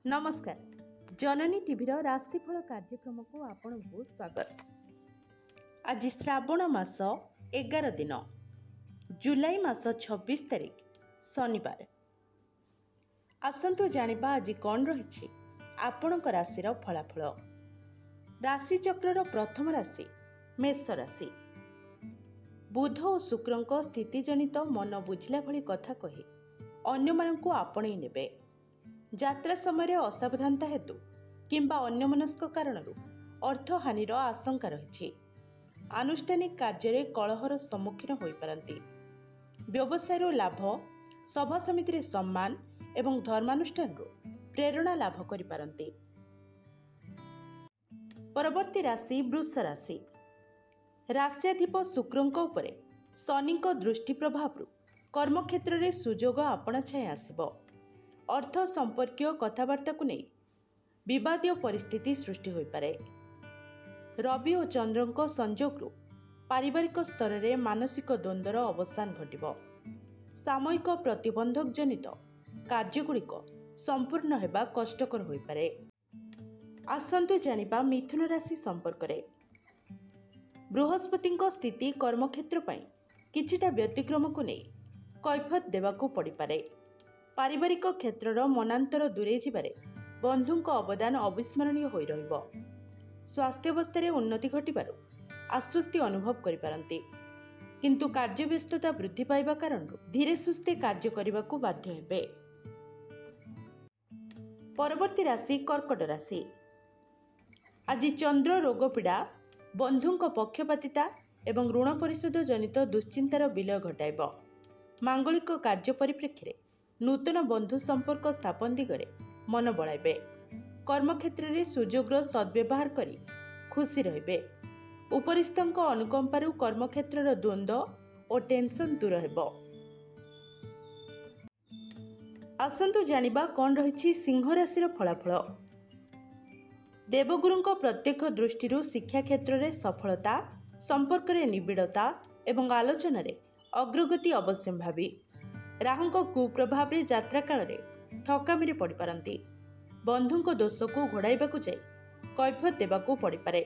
ନମସ୍କାର, ଜନନୀ ଟିଭିର ରାଶିଫଳ କାର୍ଯ୍ୟକ୍ରମକୁ ଆପଣଙ୍କୁ ସ୍ୱାଗତ। ଆଜି ଶ୍ରାବଣ ମାସ 11 ଦିନ, ଜୁଲାଇ ମାସ 26 ତାରିଖ, ଶନିବାର। ଆସନ୍ତୁ ଜାଣିବା ଆଜି କ'ଣ ରହିଛି ଆପଣଙ୍କ ରାଶିର ଫଳାଫଳ। ରାଶିଚକ୍ରର ପ୍ରଥମ ରାଶି ମେଷ ରାଶି। ବୁଧ ଓ ଶୁକ୍ରଙ୍କ ସ୍ଥିତିଜନିତ ମନ ବୁଝିଲା ଭଳି କଥା କହି ଅନ୍ୟମାନଙ୍କୁ ଆପଣେଇ ନେବେ। ଯାତ୍ରା ସମୟରେ ଅସାବଧାନତା ହେତୁ କିମ୍ବା ଅନ୍ୟମନସ୍କ କାରଣରୁ ଅର୍ଥହାନିର ଆଶଙ୍କା ରହିଛି। ଆନୁଷ୍ଠାନିକ କାର୍ଯ୍ୟରେ କଳହର ସମ୍ମୁଖୀନ ହୋଇପାରନ୍ତି। ବ୍ୟବସାୟରୁ ଲାଭ, ସଭା ସମିତିରେ ସମ୍ମାନ ଏବଂ ଧର୍ମାନୁଷ୍ଠାନରୁ ପ୍ରେରଣା ଲାଭ କରିପାରନ୍ତି। ପରବର୍ତ୍ତୀ ରାଶି ବୃଷ ରାଶି। ରାଶ୍ୟାଧିପ ଶୁକ୍ରଙ୍କ ଉପରେ ଶନିଙ୍କ ଦୃଷ୍ଟି ପ୍ରଭାବରୁ କର୍ମକ୍ଷେତ୍ରରେ ସୁଯୋଗ ଆପଣା ଛାଏଁ ଆସିବ। ଅର୍ଥ ସମ୍ପର୍କୀୟ କଥାବାର୍ତ୍ତାକୁ ନେଇ ବିବାଦୀୟ ପରିସ୍ଥିତି ସୃଷ୍ଟି ହୋଇପାରେ। ରବି ଓ ଚନ୍ଦ୍ରଙ୍କ ସଂଯୋଗରୁ ପାରିବାରିକ ସ୍ତରରେ ମାନସିକ ଦ୍ୱନ୍ଦ୍ୱର ଅବସାନ ଘଟିବ। ସାମୟିକ ପ୍ରତିବନ୍ଧକ ଜନିତ କାର୍ଯ୍ୟଗୁଡ଼ିକ ସମ୍ପୂର୍ଣ୍ଣ ହେବା କଷ୍ଟକର ହୋଇପାରେ। ଆସନ୍ତୁ ଜାଣିବା ମିଥୁନ ରାଶି ସମ୍ପର୍କରେ। ବୃହସ୍ପତିଙ୍କ ସ୍ଥିତି କର୍ମକ୍ଷେତ୍ର ପାଇଁ କିଛିଟା ବ୍ୟତିକ୍ରମକୁ ନେଇ କୈଫତ ଦେବାକୁ ପଡ଼ିପାରେ। ପାରିବାରିକ କ୍ଷେତ୍ରର ମନାନ୍ତର ଦୂରେଇ ଯିବାରେ ବନ୍ଧୁଙ୍କ ଅବଦାନ ଅବିସ୍ମରଣୀୟ ହୋଇ ରହିବ। ସ୍ୱାସ୍ଥ୍ୟାବସ୍ଥାରେ ଉନ୍ନତି ଘଟିବାରୁ ଆଶ୍ୱସ୍ତି ଅନୁଭବ କରିପାରନ୍ତି, କିନ୍ତୁ କାର୍ଯ୍ୟବ୍ୟସ୍ତତା ବୃଦ୍ଧି ପାଇବା କାରଣରୁ ଧୀରେ ସୁସ୍ଥେ କାର୍ଯ୍ୟ କରିବାକୁ ବାଧ୍ୟ ହେବେ। ପରବର୍ତ୍ତୀ ରାଶି କର୍କଟ ରାଶି। ଆଜି ଚନ୍ଦ୍ର ରୋଗପୀଡ଼ା, ବନ୍ଧୁଙ୍କ ପକ୍ଷପାତିତା ଏବଂ ଋଣ ପରିଶୋଧ ଜନିତ ଦୁଶ୍ଚିନ୍ତାର ବିଲୟ ଘଟାଇବ। ମାଙ୍ଗଳିକ କାର୍ଯ୍ୟ ପରିପ୍ରେକ୍ଷୀରେ ନୂତନ ବନ୍ଧୁ ସମ୍ପର୍କ ସ୍ଥାପନ ଦିଗରେ ମନ ବଳାଇବେ। କର୍ମକ୍ଷେତ୍ରରେ ସୁଯୋଗର ସଦ୍ବ୍ୟବହାର କରି ଖୁସି ରହିବେ। ଉପରିସ୍ଥଙ୍କ ଅନୁକମ୍ପାରୁ କର୍ମକ୍ଷେତ୍ରର ଦ୍ୱନ୍ଦ୍ୱ ଓ ଟେନସନ୍ ଦୂର ହେବ। ଆସନ୍ତୁ ଜାଣିବା କ'ଣ ରହିଛି ସିଂହ ରାଶିର ଫଳାଫଳ। ଦେବଗୁରୁଙ୍କ ପ୍ରତ୍ୟକ୍ଷ ଦୃଷ୍ଟିରୁ ଶିକ୍ଷା କ୍ଷେତ୍ରରେ ସଫଳତା, ସମ୍ପର୍କରେ ନିବିଡ଼ତା ଏବଂ ଆଲୋଚନାରେ ଅଗ୍ରଗତି ଅବଶ୍ୟମ୍ଭାବୀ। ରାହୁଙ୍କ କୁପ୍ରଭାବରେ ଯାତ୍ରା କାଳରେ ଠକାମିରେ ପଡ଼ିପାରନ୍ତି। ବନ୍ଧୁଙ୍କ ଦୋଷକୁ ଘୋଡ଼ାଇବାକୁ ଯାଇ କୈଫତ ଦେବାକୁ ପଡ଼ିପାରେ।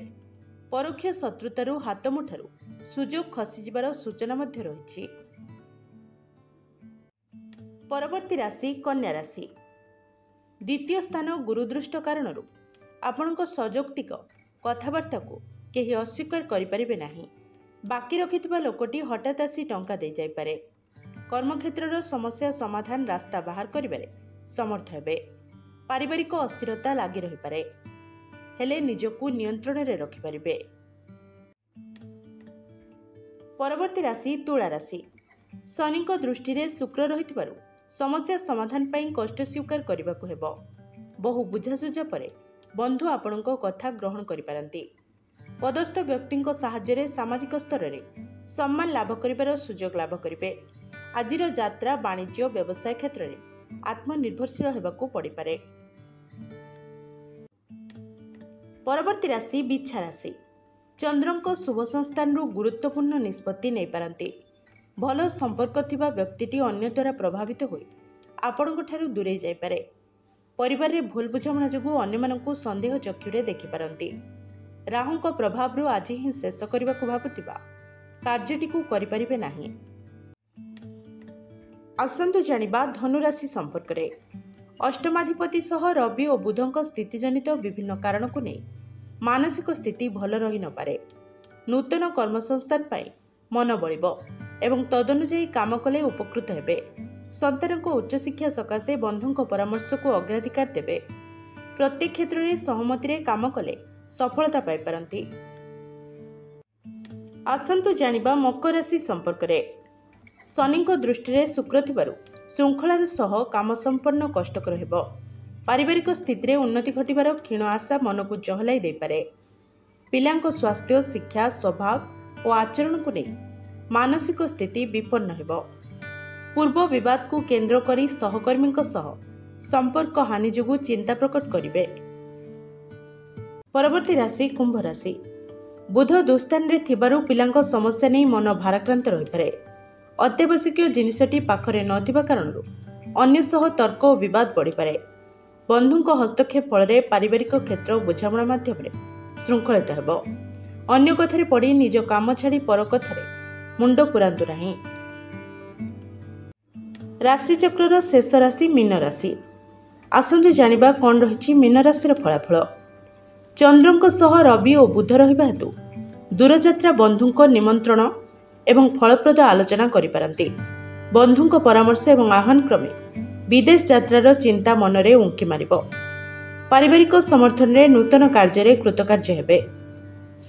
ପରୋକ୍ଷ ଶତ୍ରୁତାରୁ ହାତମୁଠାରୁ ସୁଯୋଗ ଖସିଯିବାର ସୂଚନା ମଧ୍ୟ ରହିଛି। ପରବର୍ତ୍ତୀ ରାଶି କନ୍ୟା ରାଶି। ଦ୍ୱିତୀୟ ସ୍ଥାନ ଗୁରୁଦୃଷ୍ଟ କାରଣରୁ ଆପଣଙ୍କ ସଯୌକ୍ତିକ କଥାବାର୍ତ୍ତାକୁ କେହି ଅସ୍ୱୀକାର କରିପାରିବେ ନାହିଁ। ବାକି ରଖିଥିବା ଲୋକଟି ହଠାତ୍ ଆସି ଟଙ୍କା ଦେଇଯାଇପାରେ। କର୍ମକ୍ଷେତ୍ରର ସମସ୍ୟା ସମାଧାନ ରାସ୍ତା ବାହାର କରିବାରେ ସମର୍ଥ ହେବେ। ପାରିବାରିକ ଅସ୍ଥିରତା ଲାଗି ରହିପାରେ, ହେଲେ ନିଜକୁ ନିୟନ୍ତ୍ରଣରେ ରଖିପାରିବେ। ପରବର୍ତ୍ତୀ ରାଶି ତୁଳା ରାଶି। ଶନିଙ୍କ ଦୃଷ୍ଟିରେ ଶୁକ୍ର ରହିଥିବାରୁ ସମସ୍ୟା ସମାଧାନ ପାଇଁ କଷ୍ଟ ସ୍ୱୀକାର କରିବାକୁ ହେବ। ବହୁ ବୁଝାସୁଝା ପରେ ବନ୍ଧୁ ଆପଣଙ୍କ କଥା ଗ୍ରହଣ କରିପାରନ୍ତି। ପଦସ୍ଥ ବ୍ୟକ୍ତିଙ୍କ ସାହାଯ୍ୟରେ ସାମାଜିକ ସ୍ତରରେ ସମ୍ମାନ ଲାଭ କରିବାର ସୁଯୋଗ ଲାଭ କରିବେ। ଆଜିର ଯାତ୍ରା, ବାଣିଜ୍ୟ, ବ୍ୟବସାୟ କ୍ଷେତ୍ରରେ ଆତ୍ମନିର୍ଭରଶୀଳ ହେବାକୁ ପଡ଼ିପାରେ। ପରବର୍ତ୍ତୀ ରାଶି ବିଛା ରାଶି। ଚନ୍ଦ୍ରଙ୍କ ଶୁଭ ସଂସ୍ଥାନରୁ ଗୁରୁତ୍ୱପୂର୍ଣ୍ଣ ନିଷ୍ପତ୍ତି ନେଇପାରନ୍ତି। ଭଲ ସମ୍ପର୍କ ଥିବା ବ୍ୟକ୍ତିଟି ଅନ୍ୟ ଦ୍ୱାରା ପ୍ରଭାବିତ ହୋଇ ଆପଣଙ୍କଠାରୁ ଦୂରେଇ ଯାଇପାରେ। ପରିବାରରେ ଭୁଲ ବୁଝାମଣା ଯୋଗୁଁ ଅନ୍ୟମାନଙ୍କୁ ସନ୍ଦେହ ଚକ୍ଷୁରେ ଦେଖିପାରନ୍ତି। ରାହୁଙ୍କ ପ୍ରଭାବରୁ ଆଜି ହିଁ ଶେଷ କରିବାକୁ ଭାବୁଥିବା କାର୍ଯ୍ୟଟିକୁ କରିପାରିବେ ନାହିଁ। ଆସନ୍ତୁ ଜାଣିବା ଧନୁରାଶି ସମ୍ପର୍କରେ। ଅଷ୍ଟମାଧିପତି ସହ ରବି ଓ ବୁଧଙ୍କ ସ୍ଥିତିଜନିତ ବିଭିନ୍ନ କାରଣକୁ ନେଇ ମାନସିକ ସ୍ଥିତି ଭଲ ରହିନପାରେ। ନୂତନ କର୍ମସଂସ୍ଥାନ ପାଇଁ ମନ ବଳିବ ଏବଂ ତଦନୁଯାୟୀ କାମ କଲେ ଉପକୃତ ହେବେ। ସନ୍ତାନଙ୍କ ଉଚ୍ଚଶିକ୍ଷା ସକାଶେ ବନ୍ଧୁଙ୍କ ପରାମର୍ଶକୁ ଅଗ୍ରାଧିକାର ଦେବେ। ପ୍ରତ୍ୟେକ କ୍ଷେତ୍ରରେ ସହମତିରେ କାମ କଲେ ସଫଳତା ପାଇପାରନ୍ତି। ଆସନ୍ତୁ ଜାଣିବା ମକର ରାଶି ସମ୍ପର୍କରେ। ଶନିଙ୍କ ଦୃଷ୍ଟିରେ ଶୁକ୍ର ଥିବାରୁ ଶୃଙ୍ଖଳାର ସହ କାମ ସମ୍ପନ୍ନ କଷ୍ଟକର ହେବ। ପାରିବାରିକ ସ୍ଥିତିରେ ଉନ୍ନତି ଘଟିବାର କ୍ଷୀଣ ଆଶା ମନକୁ ଚହଲାଇ ଦେଇପାରେ। ପିଲାଙ୍କ ସ୍ୱାସ୍ଥ୍ୟ, ଶିକ୍ଷା, ସ୍ୱଭାବ ଓ ଆଚରଣକୁ ନେଇ ମାନସିକ ସ୍ଥିତି ବିପନ୍ନ ହେବ। ପୂର୍ବ ବିବାଦକୁ କେନ୍ଦ୍ର କରି ସହକର୍ମୀଙ୍କ ସହ ସମ୍ପର୍କ ହାନି ଯୋଗୁଁ ଚିନ୍ତା ପ୍ରକଟ କରିବେ। ପରବର୍ତ୍ତୀ ରାଶି କୁମ୍ଭ ରାଶି। ବୁଧ ଦୁସ୍ଥାନରେ ଥିବାରୁ ପିଲାଙ୍କ ସମସ୍ୟା ନେଇ ମନ ଭାରାକ୍ରାନ୍ତ ରହିପାରେ। ଅତ୍ୟାବଶ୍ୟକୀୟ ଜିନିଷଟି ପାଖରେ ନଥିବା କାରଣରୁ ଅନ୍ୟ ସହ ତର୍କ ଓ ବିବାଦ ବଢ଼ିପାରେ। ବନ୍ଧୁଙ୍କ ହସ୍ତକ୍ଷେପ ଫଳରେ ପାରିବାରିକ କ୍ଷେତ୍ର ବୁଝାମଣା ମାଧ୍ୟମରେ ଶୃଙ୍ଖଳିତ ହେବ। ଅନ୍ୟ କଥାରେ ପଡ଼ି ନିଜ କାମ ଛାଡ଼ି ପର କଥାରେ ମୁଣ୍ଡ ପୁରାନ୍ତୁ ନାହିଁ। ରାଶିଚକ୍ରର ଶେଷ ରାଶି ମୀନ ରାଶି। ଆସନ୍ତୁ ଜାଣିବା କ'ଣ ରହିଛି ମୀନ ରାଶିର ଫଳାଫଳ। ଚନ୍ଦ୍ରଙ୍କ ସହ ରବି ଓ ବୁଧ ରହିବା ହେତୁ ଦୂରଯାତ୍ରା, ବନ୍ଧୁଙ୍କ ନିମନ୍ତ୍ରଣ ଏବଂ ଫଳପ୍ରଦ ଆଲୋଚନା କରିପାରନ୍ତି। ବନ୍ଧୁଙ୍କ ପରାମର୍ଶ ଏବଂ ଆହ୍ୱାନ କ୍ରମେ ବିଦେଶ ଯାତ୍ରାର ଚିନ୍ତା ମନରେ ଉଙ୍କି ମାରିବ। ପାରିବାରିକ ସମର୍ଥନରେ ନୂତନ କାର୍ଯ୍ୟରେ କୃତକାର୍ଯ୍ୟ ହେବେ।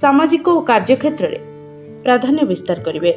ସାମାଜିକ ଓ କାର୍ଯ୍ୟକ୍ଷେତ୍ରରେ ପ୍ରାଧାନ୍ୟ ବିସ୍ତାର କରିବେ।